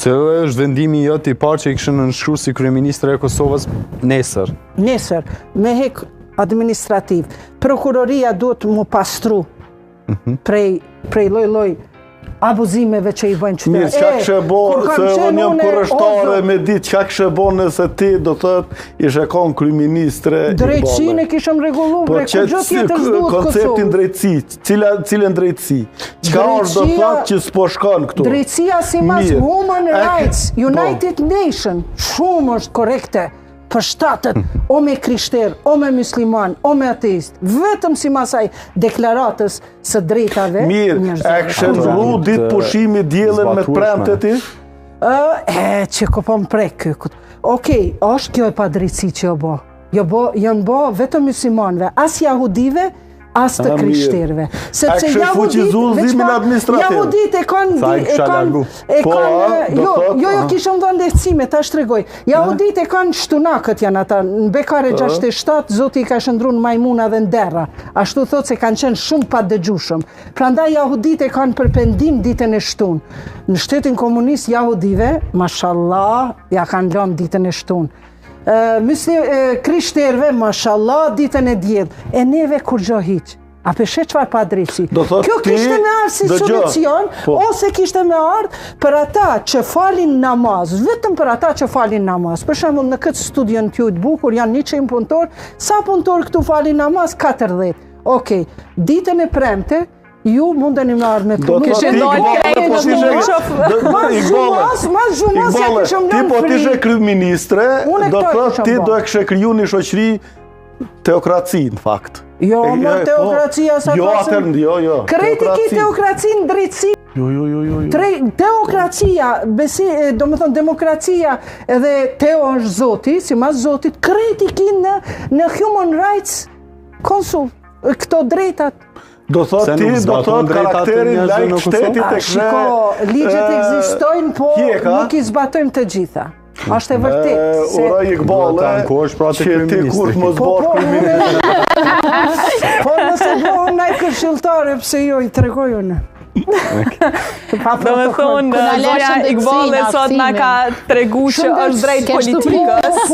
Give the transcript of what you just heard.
Cili është vendimi jot i parë që i kishe nënshkru si kryeministre e Kosovës nesër? Nesër, me hek administrativ. Prokuroria duhet mu pastru mhm. prej, prej lloj-lloj abuzimeve që i bëjnë qytetarët. Mirë, çka kishe bo, se edhe unë jam kurreshtare me ditë, çka kishe bo nëse ti do të thotë ishe kon kryeministre Drejtësinë e kishëm rregullu, po, bre, kurgjo tjetër s'duhet Kosovës. Konceptin drejtësi, cila, cilën drejtësi? Çka është do të thotë që s'po shkon këtu? Drejtësia simas Human Rights, po. United Nation, shumë është korrekte përshtatet o me krishter, o me musliman, o me ateist, vetëm simas asaj deklaratës së drejtave Mirë, e kishe ndrru ditë pushimi dielën me premte ti? Ë, e, që ko po më prek ky. Okej, është kjo e padrejtësi që jo bo. Jo bo, janë bo vetëm muslimanëve, as jahudive, as të krishterëve. Sepse jahudit, jahudit e kanë e kanë e po, kanë jo, jo, jo kishëm dhënë lehtësime, tash tregoj. Jahudit e kanë shtunakët janë ata, në Bekare 67 Zoti i ka shndërru në majmuna dhe në derra. Ashtu thotë se kanë qenë shumë padëgjushëm. Prandaj jahudit e kanë për pendim ditën e shtunë. Në shtetin komunist jahudive, mashallah, ja kanë lënë ditën e shtunë. Mysli, krishterve, mashallah, ditën e diel. E neve kurgjo hiç. A pe sheh çfarë padrejtësi? Kjo kishte me ardhë si solucion, po. ose kishte me ardhë për ata që falin namaz, vetëm për ata që falin namaz. Për shembull, në këtë studion tuj të bukur janë 100 punëtor, sa punëtor këtu falin namaz? 40. Okej, ditën e premte, Ju mundeni me ardhë me punu. Do të thotë ti po të po ishe... Mas xhumas, mas xhumas, ja kishëm lënë Ti po të ishe kryeministre, do të thotë ti do e kishe kriju një shoqëri teokraci, në fakt. Jo, më po. teokracia sa Jo, atëherë, jo, jo. Krejt i ki teokraci në drejtësi. Jo, jo, jo, jo. jo. Teokracia, besi, domethënë demokracia edhe teo është zoti, simas zotit, krejt i ki në, në human rights council, këto drejtat. Do thot ti, do thot karakterin laik shtetit e kështë... Shiko, ligjet ekzistojnë, po nuk i zbatojmë të gjitha. Është e vërtetë. Se... Uroj Igballe, pra që ti kur të mos po, bësh po, kryeministër. Po nëse bëhem naj këshilltare, pse jo, i tregoj unë. Do me thonë, zonja Igballe sot na ka tregu që është drejt politikës.